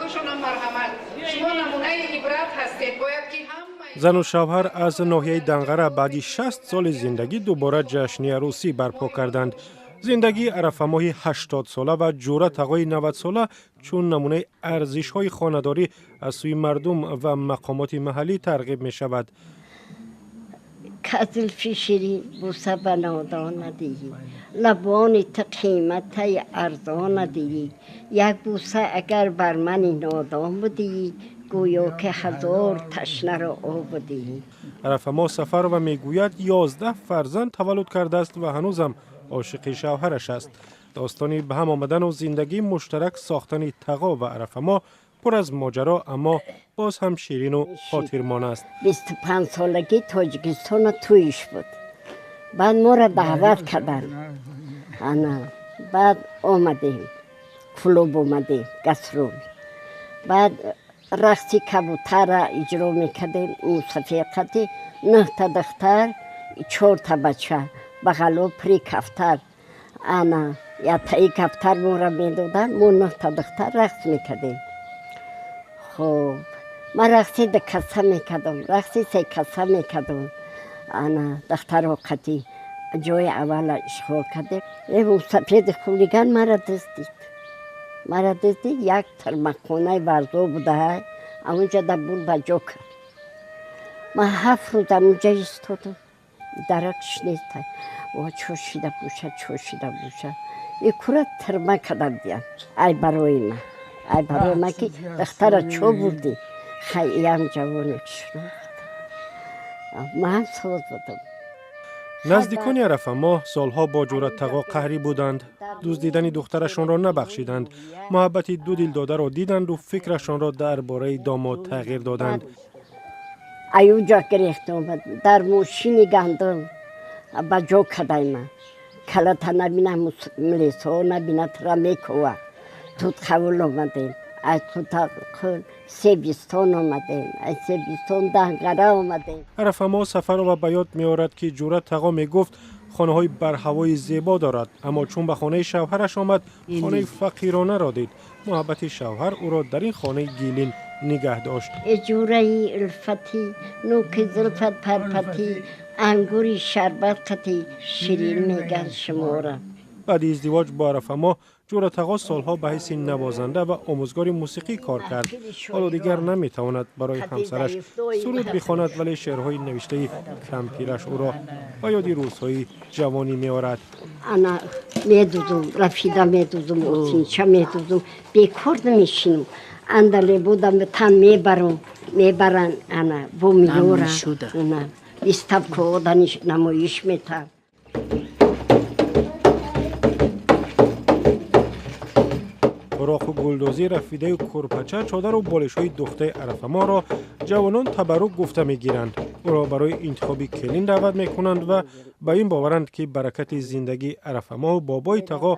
Фарзандоншонам марҳамат. Шумо намунаи ибрат ҳастед. Бояд ки зану шавҳар аз ноҳияи Данғара баъди 60 соли зиндагӣ дубора ҷашни арӯсӣ барпо карданд. Зиндагии Арафамоҳи 80-сола ва Ҷура Тағои 90-сола чун намунаи арзишҳои хонадорӣ аз сӯи мардум ва мақомоти маҳаллӣ тарғиб мешавад. Ка зулфи ширин буса ба нодон надиҳӣ, лабони ту қиматаи арзон надиҳӣ, як буса агар бар мани нодон будиҳӣ, гӯё ки ҳазор ташнаро об будиҳӣ. Арафамо Сафарова мегӯяд, 11 фарзанд таваллуд кардааст ва ҳанӯзам ошиқи шавҳараш аст. Достони ба ҳам омадану зиндагии муштарак сохтани Тағо ва Арафамо пур аз моҷаро, аммо боз ҳам ширину хотирмон аст. 25-солагӣ Тоҷикистона тӯйиш буд. Баъд моро даъват карданд. Ана баъд омадем, клуб омадем, гастрол. Баъд рақси кабутарра иҷро мекардем, мусафиқати нӯҳта духтар, чорта бача, бағало при кафтар. Ана яктаи кафтар моро медоданд, мо нӯҳта духтар рақс мекардем. Хуб, ман рақси дукаса мекардам, рақси секаса мекардам. Ана духтаро қатӣ ҷои аввала ишғол кардем. Э мусафеди хулиган мара дуздид. Мара дуздид, як тирмахонаи Варзоб буда, амунҷа дар бур ба ҷо кард. Ман 7 рӯз амунҷа истодам. Даракш нест. О, чо шида боша, чо шида боша. И кура тирма када диям. Ай барои ман. Ай барои ман ки духтара чо бурдӣ? Хай иям ҷавоне шинохт. Ман соз будам. Наздикони Арафамоҳ солҳо бо Ҷура Тағо қаҳрӣ буданд. Дуздидани духтарашонро набахшиданд. Муҳаббати ду дилдодаро диданду фикрашонро дар бораи домод тағйир доданд. Аюҷа гирехта омад, дар мошини гандум ба ҷо кадай ман. Калата набина, милисҳо набина, тура мекова. Тут қабул омадем. Аз Тутақул Себистон омадем. Аз Себистон Данғара омадем. Арафамо Сафарова ба ёд меорад, ки Ҷура Тағо мегуфт, хонаҳои барҳавои зебо дорад, аммо чун ба хонаи шавҳараш омад, хонаи фақиронаро дид. Муҳаббати шавҳар ӯро дар ин хонаи гилин нигаҳ дошт. Ҷураи улфатӣ, нӯки зулфат парпатӣ, ангури шарбат қатӣ ширин меган шумора. Баъди издивоҷ бо Арафамо Ҷура Тағо солҳо ба ҳайси навозанда ва омӯзгори мусиқӣ кор кард. Ҳоло дигар наметавонад барои ҳамсараш суруд бихонад, вале шеърҳои навиштаи кампираш ӯро ба ёди рӯзҳои ҷавонӣ меорад. Ана медузум, рафида медузум, осинча медузум, бекор намешинам. Андале будам, тан мебарам, мебаран, ана бо меёра. Ана выставка намоиш метам. Хуроқу гулдозӣ, рафидаю курпача, чодару болишҳои духтаи Арафаморо ҷавонон табаррук гуфта мегиранд. Ӯро барои интихоби келин даъват мекунанд ва ба ин боваранд, ки баракати зиндагии Арафамоҳу бобои Тағо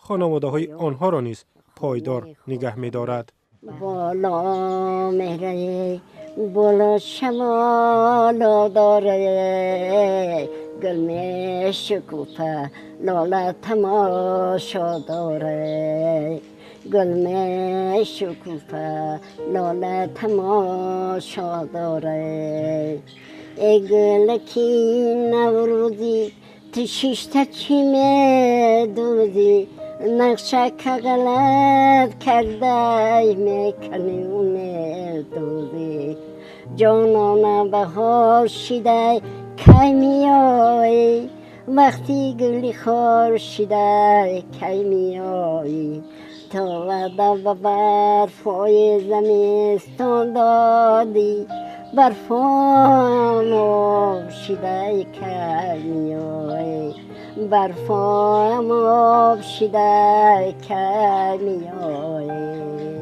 хонаводаҳои онҳоро низ пойдор нигаҳ медорад. Боло меҳраи боло шамоло дора, гул мешукуфа, лола тамошо дора, гул мешукуфа, лола тамошо дора. Э гулаки наврӯзӣ, ту шишта чӣ медӯзӣ? Нақша ка ғалат кардай, мекунӣ медӯзӣ. Ҷонона, баҳор шидай, кай меоӣ? Вақти гули хор шидай, кай меоӣ? То ваъда ба барфҳои замистон додӣ, барфом об шидай, кай меоӣ? Барфом об шидай, кай меоӣ?